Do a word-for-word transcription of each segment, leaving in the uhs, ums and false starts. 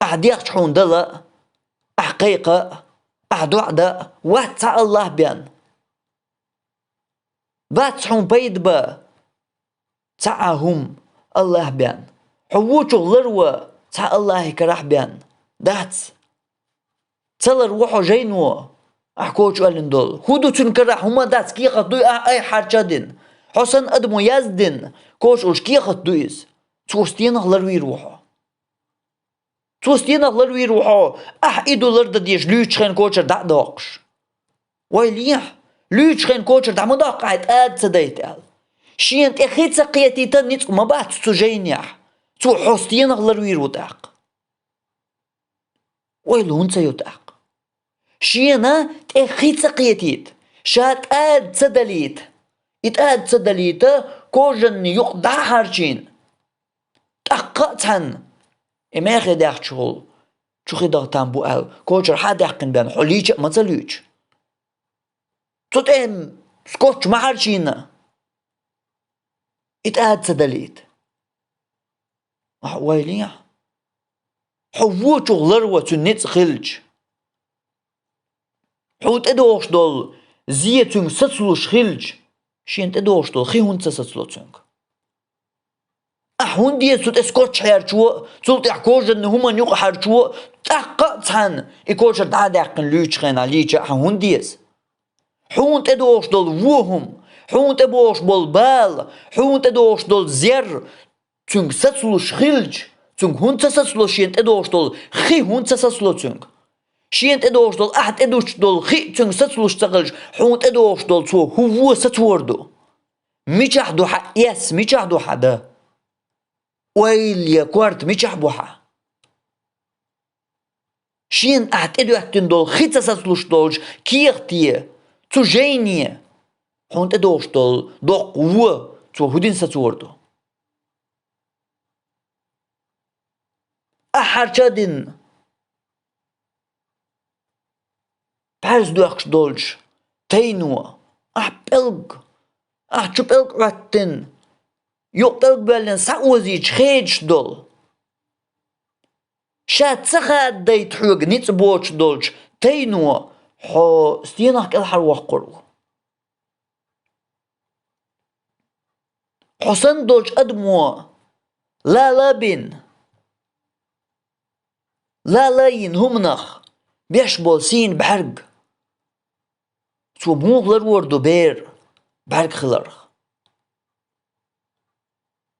Ахь дехча хьуна дала а, ахь кхайкха а, ахь доӀа дан а, вац цхьа АллахӀ бен. Вац хьуна пайда бан цхьа а хӀума АллахӀ бен. Хьо вочух ларван цхьа АллахӀи карахь бен дац. Ца ларво хьо жайно, ахь коча оьллина долу. ХӀун ду цуьнан карахь, хӀума дац, кехат дуй ахь айхьа хьарчадина? Хьо санна адамо яздина, коча олуш кехат ду иза. Цо стенах ларвийр ву хьо? Цо стенах ларвийр ву хьо, ахь и ду лардан дезаш луьйчу хенахь кочара дӀа а доккхуш? Вай лехьа, луьйчу хенахь кочара дӀа ма доккху ахь, тӀада ца дайта аьлла. Шена тӀе хи ца кхетийта ницкъ ма бац цу жайнехь. Цо хьо стенах ларвийр ву тӀаккха? Ойла хӀунда ца йо тӀаккха? Шена тӀе хи ца кхетийта, ша тӀада ца далийта. И тӀада ца далийта, кожанна юкъ дӀа а хьарчийна. ТӀаккха а цхьаьна, и мехе даьхча хьула, чу хи даха там бу аьлла, кочара хьа а даьккхина бен, хьо лийча а ма ца луьйчу. Цу тӀе скотч ма хьарчийна. И тӀада ца далийта. Ахь ойла йехьа. Хьо вочух ларван цуьнан ницкъ хилча, хьуна тӀедогӀуш долу зе цуьнга сацалуш хилча, шена тӀедогӀуш долу хи хӀунда ца сацало цуьнга? Ахь хӀунда деза цу тӀе скотч хьерчо а, цул тӀаьхьа кожанна хӀуманна юкъа хьерчо а, тӀаккха а цхьаьна и кочара дӀа а даьккхина луьйчу хенахь лийча а хьан хӀунда деза? Хьуна тӀедогӀуш долу вон хӀума, хьуна тӀебогӀуш болу бала, хьуна тӀедогӀуш долу зер, цуьнга сацалуш хилча, цуьнга хӀунда ца сацало шена тӀедогӀуш долу хи, хӀунда ца сацало цуьнга? Шена тӀедогӀуш долу, ахь тӀедуьтуш долу хи цуьнга сацалуш ца хилча, хьуна тӀедогӀуш долу цо хӀун вон сацор ду? Мичахь ду хьан эс, мичахь ду хьан дан? Ойла е, корта мичахь бу хьан? Шена ахь тӀедоьттина долу хи ца сацалуш долчу кехате, цу жайне, хьуна тӀедогӀуш долу доккха вон, цо хӀун дина сацор ду? Ахь хьарча а дина, бӀаьрзе доьхкуш долчу тайно, ахь пӀелг, ахь чу пӀелг Ӏоьттина, юкъа пӀелг боьллина схьаозийча хедаш долу, ша ца хададайта хьоьга ницкъ боцуш долчу тайно хьо стенах кӀелхьарвоккхур ву? Хьо санна долчу адамо лала а бина, лала а йина хӀуманах беш болу сийна бӀаьрг, цо муха ларвор ду бер бӀаьрг хиларх?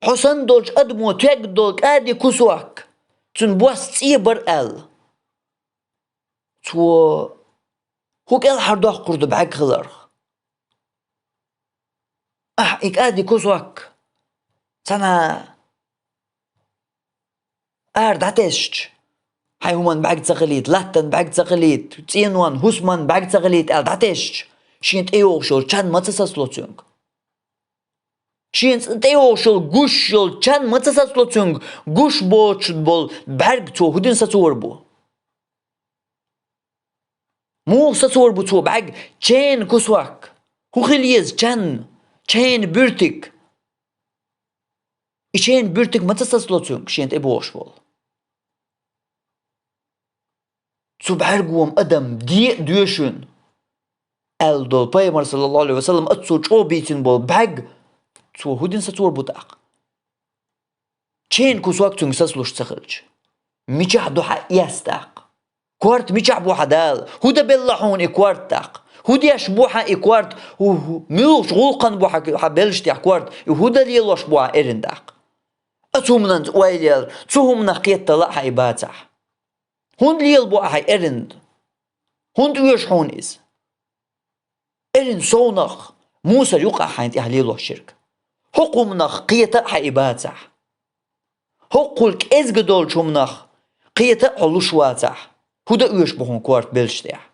Хьо санна долчу адамо тоьгна долу кӀади кусок, цуьнан бос цӀе бара аьлла, цо хӀун кӀелхьардоккхур ду бӀаьрг хиларх? Ахь и кӀади кусок цхьана ара дӀатесча, хьайн хӀуманна бӀаьрг ца хилийта, латтана бӀаьрг ца хилийта, цӀенонна, хӀусаманна бӀаьрг ца хилийта аьлла дӀатесча, шена тӀейогӀуш йолу чан ма ца сацало цуьнга? Шена тӀейогӀуш йолу гуш йолу чан ма ца сацало цуьнга, гуш боцуш болу бӀаьрг цо хӀун дина сацор бу? Муха сацор бу цо бӀаьрг? Ченан кусок. ХӀун хила еза чан? Ченан буьртиг. И ченан буьртиг ма ца сацало цуьнга, шена тӀебогӀуш болу? Цу бӀаьрго-м адам де а доьшуш, аьлла долу пайхамар, саллаллаху алейхи ва саллам, оццул чӀогӀа бийцина болу бӀаьрг, цо хӀун дина сацор бу тӀаккха? Ченан кусок цуьнга сацалуш ца хилча, мичахь ду хьан эс тӀаккха? Корта мичахь бу хьан дала? ХӀун дан белла хьуна и корта тӀаккха? ХӀун деш бу хьан и корта? ХӀу-, хӀу-, муьлхачу гӀуллакхана бу хьан, хьан беллаш техьа корта? И хӀун дан лелош бу хьан эрна тӀаккха? Оцу хӀуманца ойла яла, цу хӀуманах кхетта а хьан и бацахь. ХӀунда лелабо ахьа эрна? ХӀунда оьшу хьуна иза? Эрна совнах, мусар юкъахь хьайна тӀехь лелош ширк. ХӀокху хӀуманах кхета а хьан и бацахь. ХӀокхул кӀезга долчу хӀуманах кхета а хьо луш вацахь. ХӀун дан оьшу бу хьуна корта беллаш тӀехь?